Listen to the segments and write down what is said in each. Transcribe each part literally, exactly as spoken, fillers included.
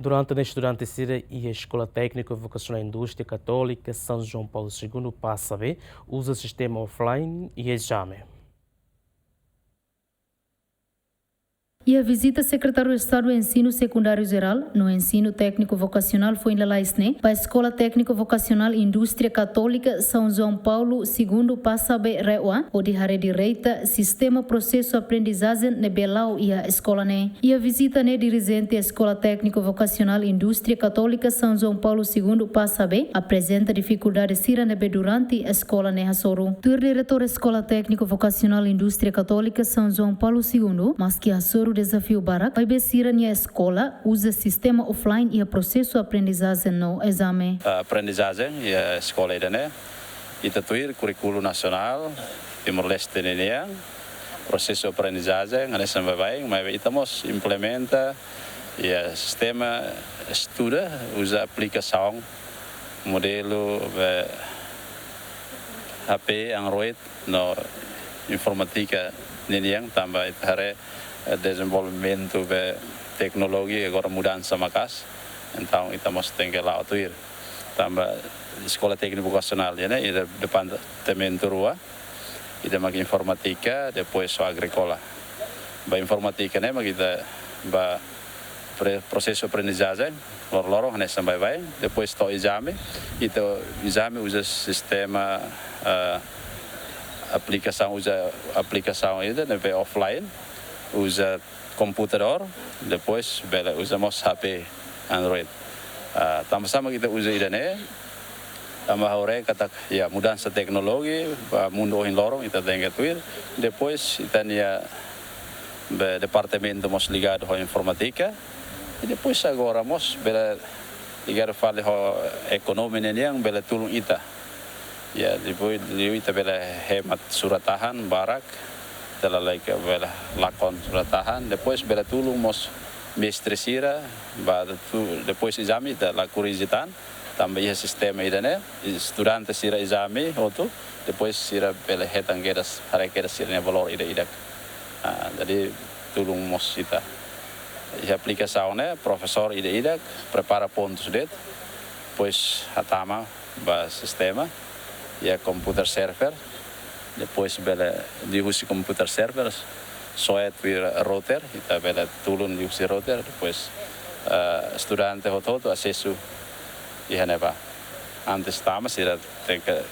Durante ne'e estudante sira iha Eskola Tékniku Vokasionál Indústria Katólika São João Paulo Segundo PASABE uza sistema offline iha ezame. Iha vizita Sekretáriu Estadu Ensinu Sekundáriu Jerál no Ensinu Tékniku Vokasionál foin lalais ne'e ba Eskola Tékniku Vokasionál Indústria Katólika São João Paulo Segundo PASABE RAEOA, hodi haree direta sistema prosesu aprendizajen ne'ebé la'o iha eskola ne'e. Iha vizita ne'e dirijente Eskola Tékniku Vokasionál Indústria Katólika São João Paulo Segundo PASABE aprezenta difikuldade sira ne'ebé durante eskola ne'e hasoru. Tuir diretór Eskola Tékniku Vokasionál Indústria Katólika São João Paulo Segundo, maski hasoru dezafiu barak, maibé sira-nia eskola uza sistema offline iha prosesu aprendizajen no ezame. Aprendizajen iha eskola ida-ne'e, ita tuir kurríkulu nasionál Timor-Leste ninian, prosesu aprendizajen hanesan baibain, maibé ita mós implementa iha sistema estuda uza aplikasaun modelu be H P, Android no informátika ninian, tanba ita haree, eh, dezenvolvimentu be teknolojia agora mudansa maka'as. Entaun ita mós tenke la'o tuir. Tanba Eskola Tékniku Vokasionál ne'e, ida departamentu rua, ida mak informátika, depois ho agríkola. Ba informátika ne'e mak ita ba pre-, prosesu aprendizajen loroloron hanesan baibain, depois to'o ezame, ita ezame uza sistema, eh, aplikasaun, uza aplikasaun ida ne'ebé offline, uza komputadór, depois bele uza mós H P, Android. Ah, tanba sá mak ita uza ida-ne'e, tanba ha'u haree katak, ya, mudansa teknolojia ba mundu ohin loron ita tenke tuir. Depois ita-nia be departamentu mós ligadu ho informátika. I depois agora mós bele ligadu fali ho ekonomia ninian bele tulun ita. Ya, depois liu ita bele hemat surat-tahan barak, ita lalika bele lakon surat-tahan, depois bele tulun mós mestre sira, ba tu, depois ezame ita la korrije tan, tanba iha sistema ida-ne'e, estudante sira ezame hotu, depois sira bele hetan kedas, haree kedas sira-nia valór ida-idak. Ah, jadi tulun mós ita. Iha aplikasaun ne'e, profesór ida-idak prepara pontus de'it, depois hatama ba sistema, iha computer server, depois bele liuhusi computer server, soe tuir router, ita bele tulun liuhusi router, depois, eh, estudante hotu-hotu asesu iha ne'ebá. Antes tama sira tenke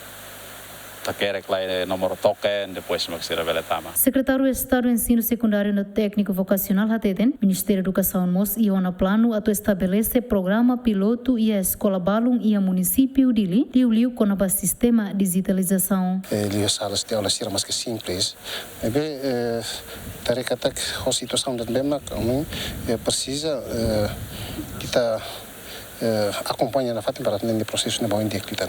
hakerek lai nomor token, depois mak sira bele tama. Sekretáriu Estadu Ensinu Sekundáriu no Tékniku Vokasionál hateten, Ministériu Edukasaun mós iha ona planu atu estabelese programa pilotu iha eskola balun iha munisípiu Dili, liuliu kona-ba sistema dijitalizasaun. Eh, liu salas de aula sira maske simples. Maibé, eh, ita haree katak ho situasaun ida-ne'ebé mak, mm, eh, presiza, eh, ita, eh, akompaña nafatin para atende prosesu ne'ebé ohin di'ak liután.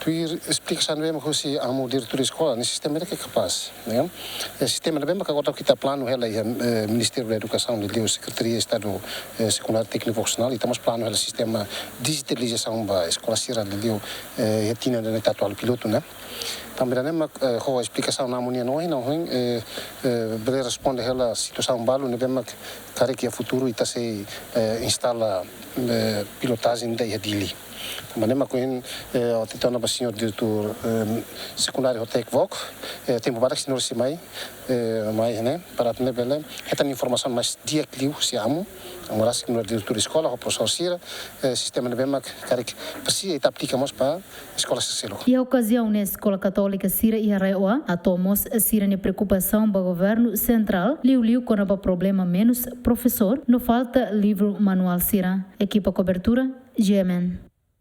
Tuir esplikasaun ne'ebé mak husi amu diretór eskola, ne'e sistema ida ke kapás, ne'e? Eh, sistema ne'ebé mak agora ita planu hela iha, eh, Ministériu Edukasaun liuliu Sekretaria Estadu, eh, Sekundáriu Tékniku Vokasionál, ita mós planu hela sistema dijitalizasaun ba eskola sira liuliu, eh, iha tinan ida-ne'e ita atuál pilotu, ne'e? Tanba ida-ne'e mak, eh, ho esplikasaun amu nian ohin, ohin, eh, eh, bele responde hela situasaun balu ne'ebé mak karik iha futuru ita sei, eh, instala, eh, pilotajen ida iha Dili. Tanba ne'e mak ohin, eh, ha'u hatete ona ba señór diretór, eh, sekundáriu ho Tekvok, eh, tempu badak señór sei mai, eh, mai ne'e, para atu nune'e bele hetan informasaun mais di'ak liu husi amu, amu rasik nu'udar diretór eskola ho profesór sira, eh, sistema ne'ebé mak karik presiza ita aplika mós ba eskola sira seluk. Iha okaziaun ne'e eskola katólika sira iha RAEOA hato'o mós sira-nia preokupasaun ba governu sentrál, liuliu kona-ba problema menus profesór no falta livru manuál sira. Ekipa kobertura, G M N.